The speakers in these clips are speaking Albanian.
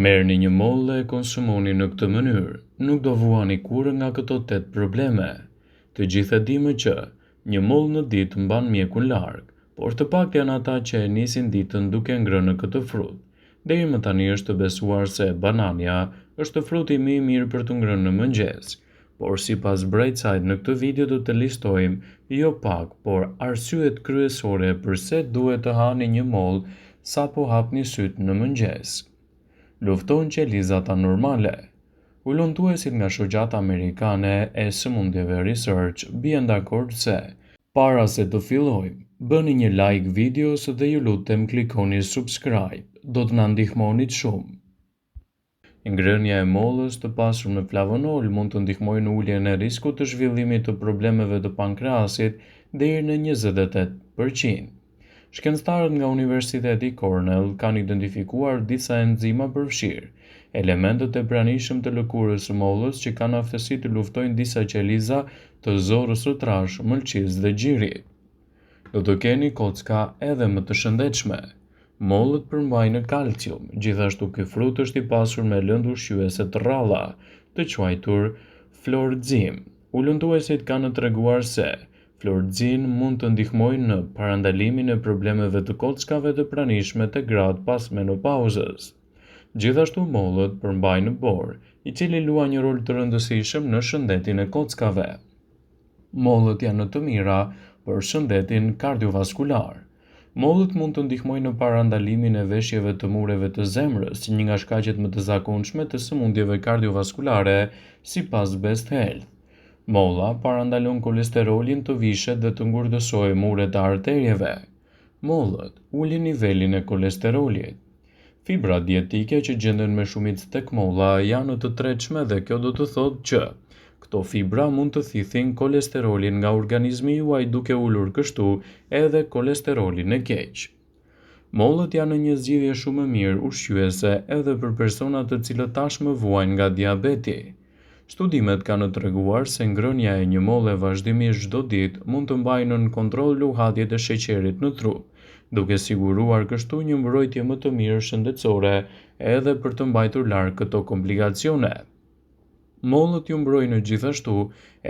Merrni një mollë dhe e konsumoni në këtë mënyrë, nuk do vuani kurrë nga këto tetë probleme. Të gjithë e dimë që, një mollë në ditë mban mjekun larg, por të paktë janë ata që e nisin ditën duke ngrënë këtë frut. Deri më tani është besuar se banania është fruti më i mirë për t'u ngrënë në mëngjes. Por sipas Brightside në këtë video do të listojmë jo pak, por arsyet kryesore përse duhet të hani një mollë sapo hapni sytë në mëngjes. Lufton qelizat anormale. Hulumtuesit nga Shoqata Amerikane e Sëmundjeve Research bien dakord se, Para se të fillojmë, bëni një like videos dhe ju lutem klikoni subscribe, do të na ndihmonit shumë. Ngrënia e mollës të pasur me flavonol mund të ndihmojë në uljen e riskut të zhvillimit të problemeve të pankreasit deri në 28%. Shkencëtarët nga Universiteti Cornell kanë identifikuar disa enzima përfshirë elementët e pranishëm të lëkurës së mollës që kanë aftësi të luftojnë disa qeliza të zorrës së trashë, mëlçisë dhe gjirit. Do të keni kocka edhe më të shëndetshme. Mollët përmbajnë kalcium, gjithashtu ky frut është i pasur me lëndë ushqyese të rralla, të quajtur phloridzin. Hulumtuesit kanë treguar se phloridzin mund të ndihmojë në parandalimin e problemeve të kockave të pranishme te gratë pas menopauzës. Gjithashtu mollët përmbajnë bor, i cili luan një rol të rëndësishëm në shëndetin e kockave. Mollët janë të mira për shëndetin kardiovaskular. Mollët mund të ndihmojnë në parandalimin e veshjeve të mureve të zemrës, një nga shkaqet më të zakonshme të sëmundjeve kardiovaskulare, sipas Best Health. Molla parandalon kolesterolin të vishet dhe të ngurtësojë muret e arterieve. Mollët ulin nivelin e kolesterolit. Fibrat dietike që gjenden me shumicë tek molla janë të tretshme dhe kjo do të thotë që këto fibra mund të thithin kolesterolin nga organizmi juaj duke ulur kështu edhe kolesterolin e keq. Mollët janë një zgjidhje shumë e mirë ushqyese edhe për personat të cilët tashmë vuajnë nga diabeti. Studimet kanë treguar se ngrënia e një molle vazhdimisht çdo ditë mund të mbajë nën kontroll luhatjet e sheqerit në trup, duke siguruar kështu një mbrojtje më të mirë shëndetësore edhe për të mbajtur larg këto komplikacione. Mollët ju mbrojnë gjithashtu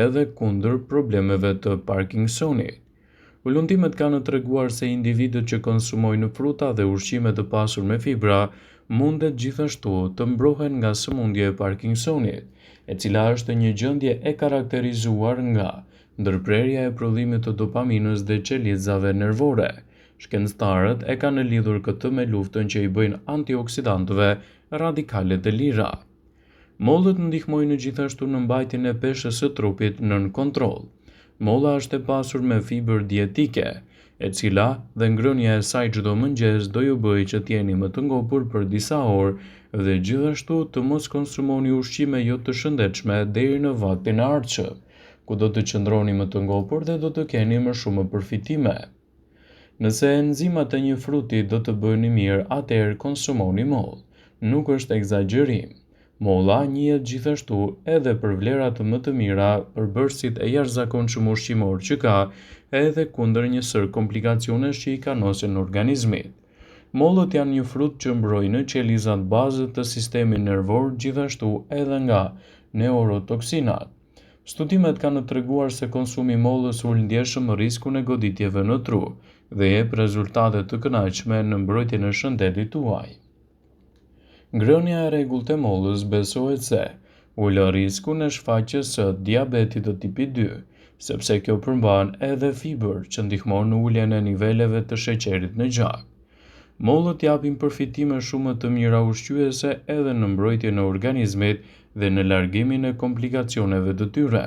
edhe kundër problemeve të Parkinsonit. Hulumtimet kanë treguar se individët që konsumojnë fruta dhe ushqime të pasur me fibra mundet gjithashtu të mbrohen nga sëmundja e Parkinsonit, e cila është një gjendje e karakterizuar nga ndërprerja e prodhimit të dopaminës dhe qelizave nervore. Shkencëtarët e kanë lidhur këtë me luftën që i bëjnë antioksidantëve radikalet e lira. Mollët ndihmojnë gjithashtu në mbajtjen e peshës së trupit nën kontroll. Molla është e pasur me fibër dietike, e cila dhe ngrënia e saj çdo mëngjes do ju bëjë që të jeni më të ngopur për disa orë dhe gjithashtu të mos konsumoni ushqime jo të shëndetshme deri në vaktin e ardhshëm, ku do të qëndroni më të ngopur dhe do të keni më shumë përfitime. Nëse enzimat e një fruti do të bëni mirë, atëherë konsumoni mollë. Nuk është ekzagjerim. Molla njihet gjithashtu edhe për vlerat më të mira, përbërësit e jashtëzakonshëm ushqimor që ka, edhe kundër një sërë komplikacionesh që i kanosen organizmit. Mollët janë një frut që mbrojnë qelizat bazë të sistemit nervor gjithashtu edhe nga neurotoksinat. Studimet kanë treguar se konsumi i mollës ul ndjeshëm riskun e goditjeve në tru dhe jep rezultate të kënaqshme në mbrojtjen e shëndetit tuaj. Ngrënia e rregullt e mollës besohet se ul riskun e shfaqjes së diabetit të tipit 2, sepse kjo përmban edhe fibër që ndihmon në uljen e niveleve të sheqerit në gjak. Mollët japin përfitime shumë të mira ushqyese edhe në mbrojtjen e organizmit dhe në largimin e komplikacioneve të tyre.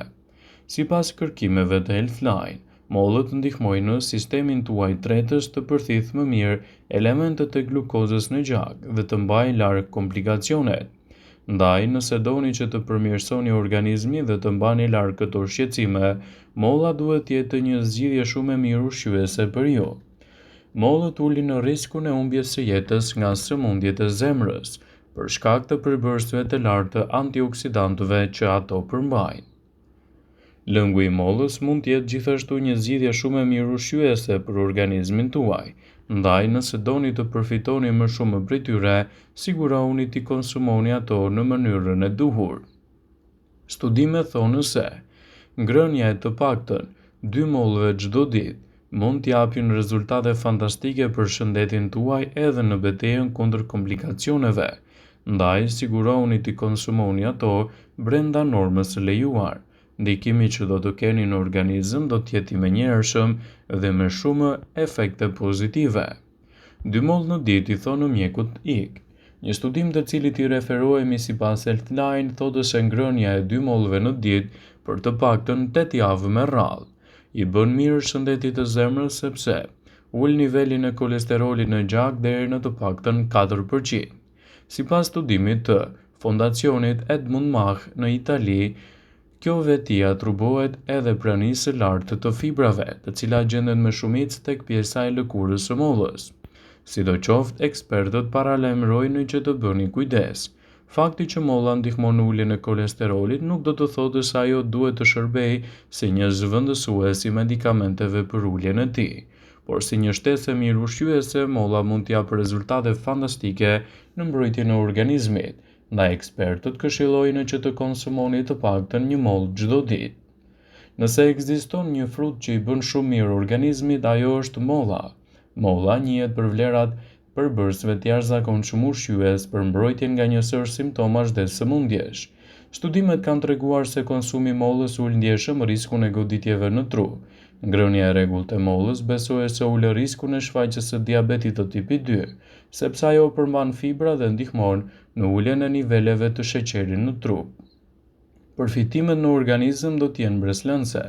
Sipas kërkimeve të Healthline, mollët ndihmojnë sistemin tuaj tretës të përthithë më mirë elementët e glukozës në gjak dhe të mbajë larg komplikacionet. Ndaj, nëse doni që të përmirësoni organizmin dhe të mbani larg këto shqetësime, molla duhet të jetë një zgjidhje shumë e mirë ushqyese për ju. Mollët ulin riskun e humbjes së jetës nga sëmundjet e zemrës, për shkak të përbërësve të lartë të antioksidantëve që ato përmbajnë. Lëngu i mollës mund të jetë gjithashtu një zgjidhje shumë e mirë ushqyese për organizmin tuaj. Ndaj, nëse doni të përfitoni më shumë prej tyre, sigurohuni t'i konsumoni ato në mënyrën e duhur. Studimet thonë se ngrënia e të paktën dy mollëve çdo ditë mund të japin rezultate fantastike për shëndetin tuaj edhe në betejën kundër komplikacioneve. Ndaj, sigurohuni t'i konsumoni ato brenda normës së lejuar. Ndikimi që do të keni në organizëm do të jetë i menjëhershëm dhe me shumë efekte pozitive. Dy mollë në ditë i thonë mjekut ik. Një studim të cilit i referohemi sipas Healthline thotë se ngrënia e dy mollëve në ditë për të paktën 8 javë me radhë i bën mirë shëndetit të zemrës sepse ul nivelin e kolesterolit në gjak deri në të paktën 4%. Sipas studimit të Fondacionit Edmund Mach në Itali, Kjo veti atribuohet edhe pranisë së lartë të fibrave, të cilat gjenden me shumicë tek pjesa e lëkurës së mollës. Sidoqoftë, ekspertët paralajmërojnë që të bëni kujdes. Fakti që molla ndihmon në uljen e kolesterolit nuk do të thotë se ajo duhet të shërbejë si një zëvendësues i medikamenteve për uljen e tij. Por si një shtesë e mirë ushqyese, molla mund të japë rezultate fantastike në mbrojtjen e organizmit, Ndaj ekspertët këshillojnë që të konsumoni të paktën një mollë çdo ditë. Nëse ekziston një frut që i bën shumë mirë organizmit, ajo është molla. Molla njihet për vlerat përbërësve të jashtëzakonshëm ushqyes për mbrojtjen nga një sërë simptomash dhe sëmundjesh. Studimet kanë treguar se konsumi i mollës ul ndjeshëm riskun e goditjeve në tru. Ngrënia e rregullt e mollës besohet se ul riskun e shfaqjes së diabetit të tipit 2, sepse ajo përmban fibra dhe ndihmon në uljen e niveleve të sheqerit në trup. Përfitimet në organizëm do të jenë mbresëlënëse.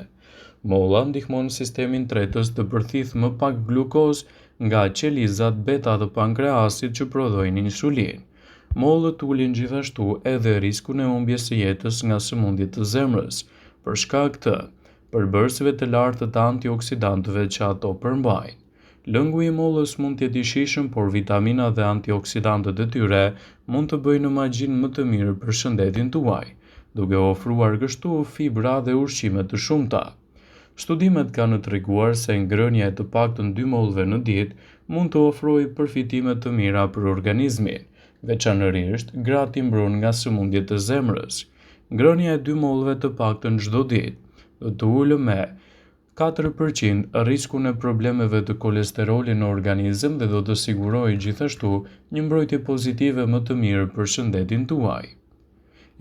Molla ndihmon sistemin tretës të përthithë më pak glukozë nga qelizat beta të pankreasit që prodhojnë insulinë. Mollët ulin gjithashtu edhe riskun e humbjes së jetës nga sëmundje të zemrës, për shkak të përbërësve të lartë të antioksidantëve që ato përmbajnë. Lëngu i mollës mund të jetë i shijshëm, por vitaminat dhe antioksidantët e tyre mund të bëjnë magjinë më të mirë për shëndetin tuaj, duke ofruar kështu fibra dhe ushqime të shumta. Studimet kanë treguar se ngrënia e të paktën dy mollëve në ditë mund të ofrojë përfitime të mira për organizmin, veçanërisht gratë i mbron nga sëmundjet e zemrës. Ngrënia e dy mollëve të paktën çdo ditë do të ulë me 4% riskun e problemeve të kolesterolit në organizëm dhe do të sigurojë gjithashtu një mbrojtje pozitive më të mirë për shëndetin tuaj.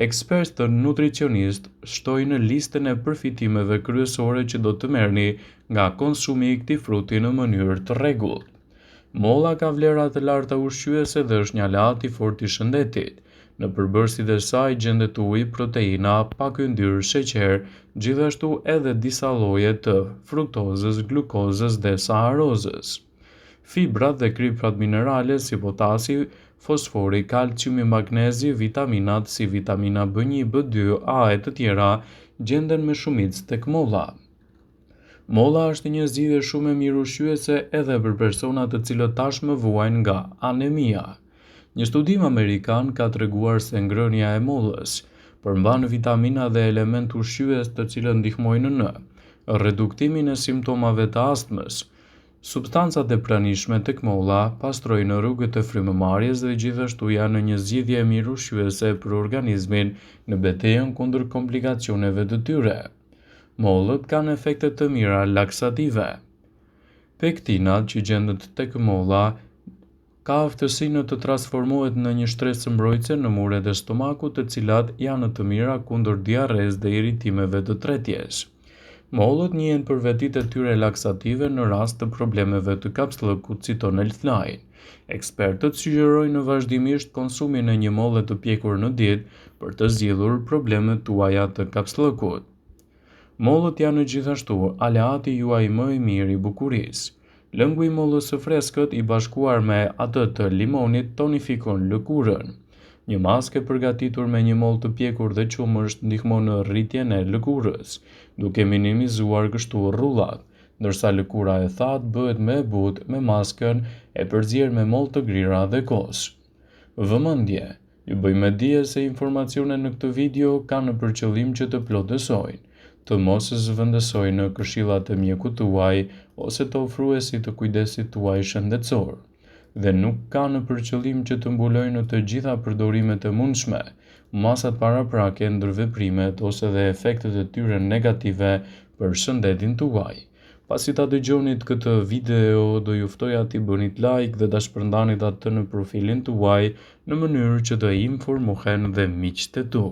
Ekspertët nutricionistë shtojnë listën e përfitimeve kryesore që do të merrni nga konsumi i këtij fruti në mënyrë të rregullt. Molla ka vlera të larta ushqyese dhe është një aleat i fortë i shëndetit. Në përbërësit e saj gjendet ujë, proteina, pak yndyrë, sheqer, gjithashtu edhe disa lloje të fruktozës, glukozës dhe saharozës. Fibrat dhe kriprat minerale si potasi, fosfori, kalciumi, magnezi, vitaminat si vitamina B1, B2, A e të tjera gjenden me shumicë tek molla. Molla është një zgjidhje shumë e mirë ushqyese edhe për personat të cilët tashmë vuajnë nga anemia. Një studim amerikan ka treguar se ngrënia e mollës përmban vitamina dhe elementë ushqyes të cilët ndihmojnë në reduktimin e simptomave të astmës. Substancat e pranishme tek molla pastrojnë rrugët e frymëmarrjes dhe gjithashtu janë një zgjidhje e mirë ushqyese për organizmin në betejën kundër komplikacioneve të tyre. Mollët kanë efekte të mira laksative. Pektinat që gjendet tek molla ka aftësinë të transformohet në një shtresë mbrojtëse në muret e stomakut të cilat janë të mira kundër diarresë dhe irritimeve të tretjes. Mollët njihen për vetitë e tyre laksative në rast të problemeve të kapsllëkut, citon Healthline. Ekspertët sugjerojnë vazhdimisht konsumin e një molle të pjekur në ditë për të zgjidhur problemet tuaja të kapsllëkut. Mollët janë gjithashtu aleati juaj më i mirë i bukurisë. Lëngu i mollës së freskët i bashkuar me atë të limonit tonifikon lëkurën. Një maskë e përgatitur me një mollë të pjekur dhe qumësht ndihmon në rritjen e lëkurës, duke minimizuar kështu rrudhat, ndërsa lëkura e thatë bëhet më e butë me maskën e përzier me mollë të grira dhe kos. Vëmendje! Ju bëj me dije se informacionet në këtë video kanë për qëllim që të plotësojnë. të mos zëvendësojnë këshillat e mjekut tuaj ose të ofruesit të kujdesit tuaj shëndetësor dhe nuk kanë për qëllim që të mbulojnë të gjitha përdorimet e mundshme, masat paraprake, ndërveprimet ose dhe efektet e tyre negative për shëndetin tuaj. Pasi ta dëgjonit këtë video, do ju ftoja t'i bënit like dhe ta shpërndanit atë në profilin tuaj në mënyrë që të informohen dhe miqtë e tu.